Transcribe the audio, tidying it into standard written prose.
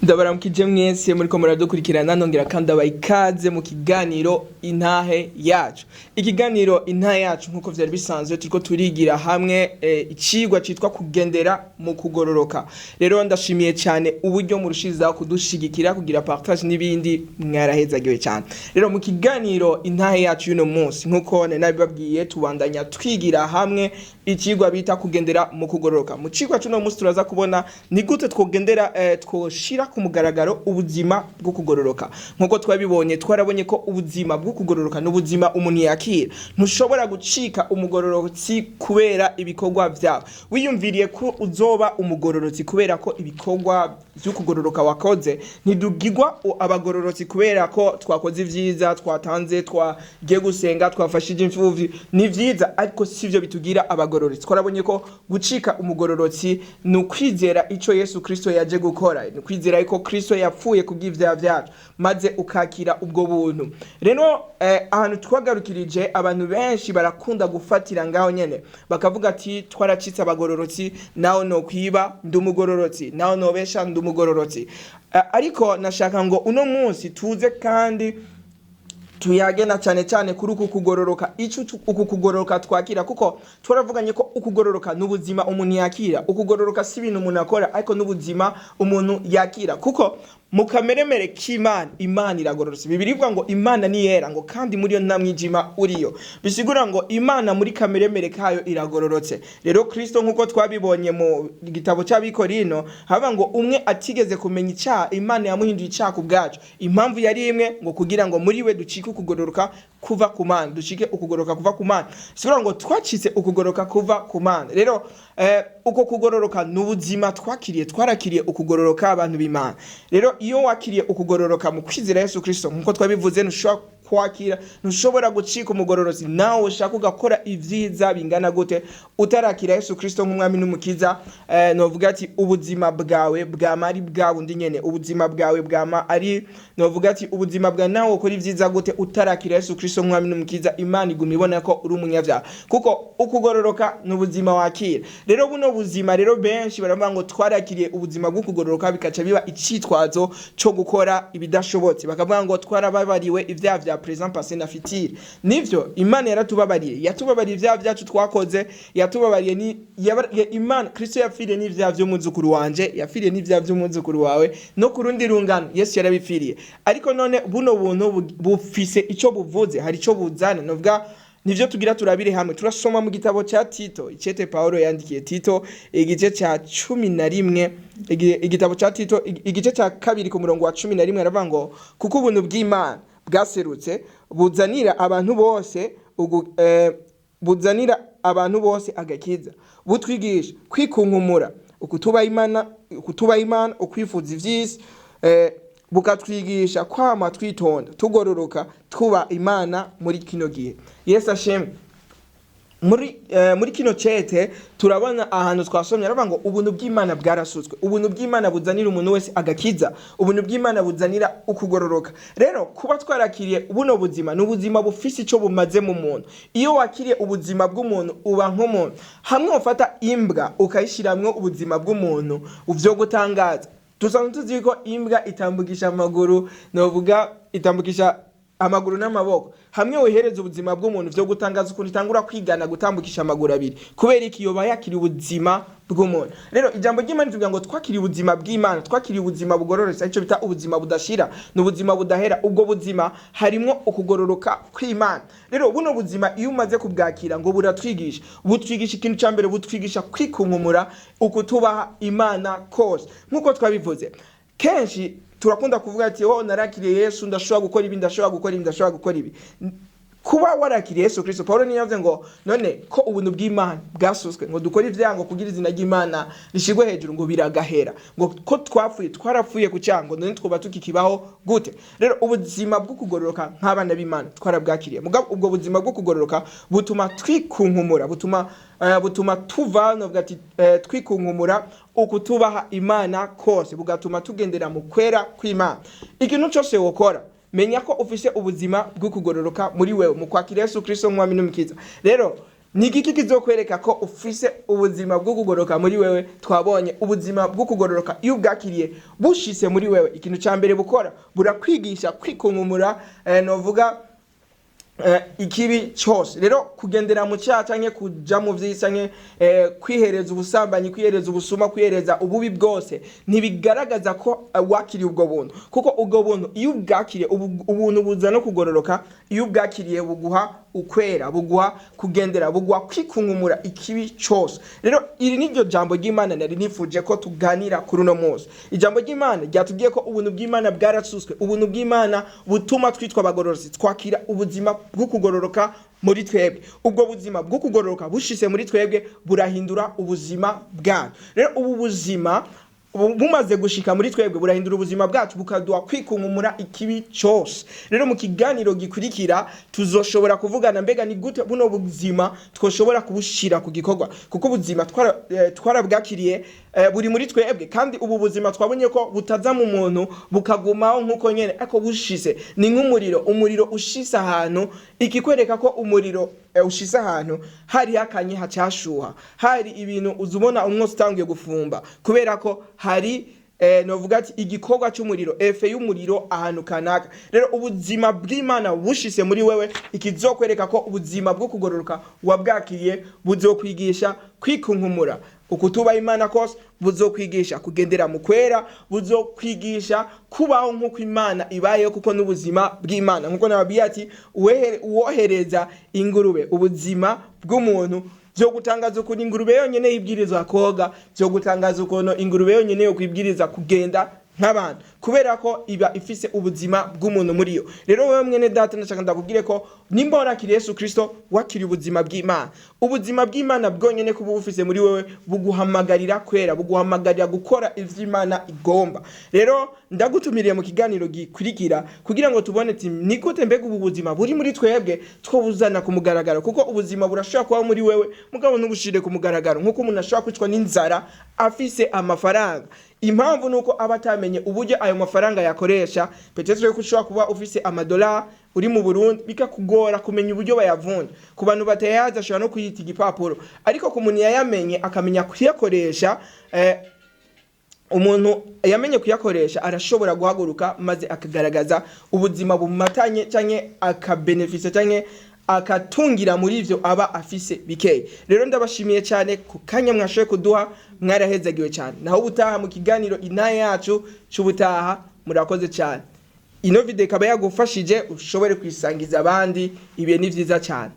Ndabaramukije mwese muriko muradukurikirana, nongera kandi abaha ikaze mu kiganiro Intahe Yacu. Ikiganiro Intahe Yacu, nk'uko vyari bisanzwe, turiko turigira hamwe icigwa citwa kugendera mu kugororoka. Rero ndashimiye cyane uburyo murushirizaho kudushigikira, kugira partage n'ibindi, mwarahezagiwe cyane. Rero mu kiganiro Intahe Yacu y'uno munsi, nk'uko nari nabibabwiye, tubandanya twigira hamwe icigwa bita kugendera mu kugororoka. Mu cigwa c'uno munsi turaza kubona ni gute twogendera, twoshira ku mugaragaro ubuzima bwo kugororoka. Nk'uko twabibonye, twarabonye ko ubuzima bwo kugororoka n'ubuzima umuntu yakira. Ntushobora gucika umugororotsi kubera ibikorwa vyawe. Wiyumviriye ko uzoba umugororotsi kubera ko ibikorwa vyo kugororoka wakoze, ntidugirwa abagororotsi kubera ko twakoze ivyiza, twatanze, twagiye gusenga, twafashije imfuvyi. Ni vyiza, ariko sivyo bitugira abagororotsi. Twarabonye ko gucika umugororotsi ni ukwizera ico Yesu Kristo yaje gukora, ni ukwizera yuko Kristo yapfuye kubw'ivyaha vyacu, maze ukakira ubwo buntu. Rero ahantu twagarukirije, abantu benshi barakunda gufatira ngaho nyene, bakavuga ati: "Twaracitse abagororotsi, naho nokwiba ndi umugororotsi, naho nobesha ndi umugororotsi." Ariko nashaka ngo uno munsi tuze kandi tuyagena cyane cyane kuri uku kugororoka, ico uku kugororoka twakira, kuko twaravuganye ko ukugororoka n'ubuzima umuntu yakira. Ukugororoka si ibintu umuntu akora, ariko n'ubuzima umuntu yakira, kuko mu kameremere k'Imana, Imana iragororotse. Bibiliya ivuga ngo Imana ni yera, ngo kandi muri yo nta mwijima uriyo. Bisigura ngo Imana muri kameremere kayo iragororotse. Rero Kristo, nk'uko twabibonye mu gitabo cy'Abikorino, haba ngo umwe atigeze kumenya icyaha, Imana yamuhinduye icyaha ku bwacu. Impamvu yari imwe, ngo kugira ngo muri we ducike ukugororoka kuva ku Mana, ducike ukugororoka kuva ku Mana. Bisigura ngo twacitse ukugororoka kuva ku Mana. Rero uko kugororoka ni ubuzima twakiriye, twarakiriye ukugororoka, abantu b'Imana. Rero iyo wakiriye ukugororoka mu kwizera Yesu Kristo, nk'uko twabivuze, ntushobora kwakira, ntushobora gucika umugororotsi nawe ushaka ugakora ibyiza bingana gute utarakira Yesu Kristo nk'umwami n'umukiza. Novuga ati ubuzima bwawe bwama ari bwa bundi nyene, ubuzima bwawe bwama ari, novuga ati ubuzima bwa nawe ukora ibyiza gute utarakira Yesu Kristo nk'umwami n'umukiza, Imana iguma ibona ko uri umunyabyaha, kuko ukugororoka ni ubuzima wakira. Rero buno buzima, rero benshi baravuga ngo twarakiriye ubuzima bwo kugororoka, bikaca biba icitwazo cyo gukora ibidashobotse. Bakavuga ngo twarababariwe ibyaha vya présent, passé na futur. Nivyo, Imana yaratubabariye, yatubabariye ibyaha byacu twakoze, yatubabariye ni Imana Kristo yapfiriye n'ibyaha by'umwuzukuru wanje, yapfiriye n'ibyaha by'umwuzukuru wawe, no ku rundi rungano Yesu yarabipfiriye. Ariko none buno buntu bufise ico buvuze, hari ico buzana. Novuga nivyo tugira turabire hamwe. Turasoma mu gitabo cya Tito, icete Paulo yandikiye Tito, igice cya 11, igitabo cya Tito igice cya 2 ku murongo wa 11, aravuga ngo: "Kuko ubuntu bw'Imana bwaserutse, buzanira abantu bose buzanira abantu bose agakiza, butwigisha kwikunkumura ukutubaha Imana, ukwifuza ivy'isi, bukatwigisha kwama twitonda, tugororoka, twubaha Imana muri kino gihe." Yesu ashimwe. Muri kino cete turabona ahantu twasomye, aravuga ngo ubuntu bw'Imana bwarasutswe, ubuntu bw'Imana buzanira umuntu wese agakiza, ubuntu bw'Imana buzanira ukugororoka. Rero kuba twarakiriye buno buzima, ni ubuzima bufise ico bumaze mu muntu. Iyo wakiriye ubuzima bw'umuntu, uba nk'umuntu. Hamwe ufata imbwa ukayishiramwo ubuzima bw'umuntu, uvyo gutangaza. Dusanzwe tuzi ko imbwa itambukisha amaguru, novuga itambukisha amaguru n'amaboko. Hamwe wihereza ubuzima bw'umuntu, vyo gutangaza ukuntu itangura kwigana gutambukisha amaguru abiri. Kubera iki? Yoba yakiriye ubuzima bw'umuntu. Rero ijambo ry'Imana rivuga ngo twakiriye ubuzima bw'Imana, twakiriye ubuzima bugororotse, aricyo bita ubuzima budashira, ni ubuzima budahera. Ubwo buzima harimwo ukugororoka kw'Imana. Rero buno buzima, iyo umaze kubwakira, ngo buratwigisha, butwigisha ikintu cya mbere, butwigisha kwikunkumura ukutubaha Imana kose. Nk'uko twabivuze kenshi, turakunda kuvuga ati: "Oh, narakiriye Yesu, ndashobora gukora ibi, ndashobora gukora ibi, ndashobora gukora ibi." Kuba warakiriye Yesu Kristo, Paulo niyo yavuze ngo none ko ubuntu bw'Imana bwasutswe, ngo dukore ibyaha, ngo kugira izina ry'Imana rishigwe hejuru, ngo biragahera, ngo ko twapfuye, twarapfuye ku cyaha, ngo none twuba tukikibaho gute? Rero ubuzima bwo kugororoka nk'abana b'Imana twarabwakiriye. Mugabo ubwo buzima bwo kugororoka butuma twikunkumura, butuma tuva, novuga ati twikunkumura ukutubaha Imana kose, bugatuma tugendera mu kwera kw'Imana. Ikintu cyose wokora, menya ko ufise ubuzima bwo kugororoka muri wewe mu kwakira Yesu Kristo nk'umwami n'umukiza. Rero Ni igiki kizokwereka ko ufise ubuzima bwo kugororoka muri wewe? Twabonye ubuzima bwo kugororoka iyo ubwakiriye bushise muri wewe, ikintu cya mbere bukora, burakwigisha kwikunkumura, novuga ikibi cyose. Rero kugendera mu cyaha canke kuja mu vyisi canke kwihereza ubusambanyi, kwihereza ubusuma, kwihereza ububi bwose, ntibigaragaza ko wakiriye ubwo buntu, kuko ubwo buntu iyo ubwakiriye, ubuntu buza no kugororoka. Iyo ubwakiriye buguha ukwera, buguha kugendera, buguha kwikunkumura ikibi cyose. Rero iri niryo jambo ry'Imana nari nifuje ko tuganira kuri uno munsi. Ijambo ry'Imana ryatubwiye ko ubuntu bw'Imana bwarasuswe, ubuntu bw'Imana butuma twitwa abagororotsi, twakira ubuzima bwo kugororoka muri twebwe. Ubwo buzima bwo kugororoka bushise muri twebwe burahindura ubuzima bwacu. Rero ubu buzima bumaze gushika muri twebwe burahindura ubuzima bwacu, bukaduha kwikunkumura ikibi cyose. Rero mu kiganiro gikurikira tuzoshobora kuvugana mbega ni gute buno buzima twoshobora kubushira ku gikorwa, kuko ubuzima twarabwakiriye, buri muri twebwe, kandi ubu buzima twabonye ko butaza mu muntu bukagumaho nk'uko nyene, ariko bushise ni nk'umuriro. Umuriro ushise ahantu, ikikwereka ko umuriro ushise ahantu hari hakanye hacashuha, hari ibintu uzubona umwotsi utanguye gufumba, kubera ko hari novuga ati igikorwa cy'umuriro, effet y'umuriro ahantu kanaka. Rero ubuzima bw'Imana bushise muri wewe, ikizokwereka ko ubuzima bwo kugororoka wabwakiriye, buzokwigisha kwikunkumura ukutubaha Imana kose, buzokwigisha kugendera mu kwera, buzokwigisha kubaho nk'uko Imana ibayeho, kuko n'ubuzima bw'Imana, nk'uko nababwiye ati uwohereza ingurube ubuzima bw'umuntu, byo gutangaza ukuntu ingurube yonyine yibwirizwa koga, byo gutangaza ukuntu ingurube yonyine yo kwibwiriza kugenda nk'abantu, kubera ko iba ifise ubuzima bw'umuntu muri yo. Rero wewe mwene data, ndashaka ndakubwire ko nimba warakiriye Yesu Kristo, wakiriye ubuzima bw'Imana. Ubuzima bw'Imana bwonyene kuba bufise muri wewe buguhamagarira kwera, buguhamagarira gukora ivyo Imana igomba. Rero ndagutumiriye mu kiganiro gikurikira kugira ngo tubone ati ni gute mbega ubu buzima buri muri twebwe twobuzana ku mugaragaro, kuko ubuzima burashobora kuba muri wewe mugabo ntubushire ku mugaragaro, nk'uko umuntu ashobora kwicwa n'inzara afise amafaranga. Impamvu nuko aba atamenye uburyo ayo mafaranga yakoresha. Peut-être ko ushobora kuba ufise amadolari uri mu Burundi, bikakugora kumenya uburyo bayavunja. Ku bantu batayazi ashobora no kuyita igipapuro, ariko ku muntu yayamenye akamenya kuyakoresha, umuntu yamenye kuyakoresha arashobora guhaguruka maze akagaragaza ubuzima bumatanye, canke akabenefisa canke akatungira muri ivyo aba afise bikeyi. Rero ndabashimiye cyane ku kanya mwashoboye kuduha, mwarahezagiwe cyane. Naho ubutaha mu kiganiro Intahe Yacu c'ubutaha. Murakoze cyane. Ino video ikaba yagufashije, ushobore kuyisangiza abandi. Ibihe ni vyiza cyane.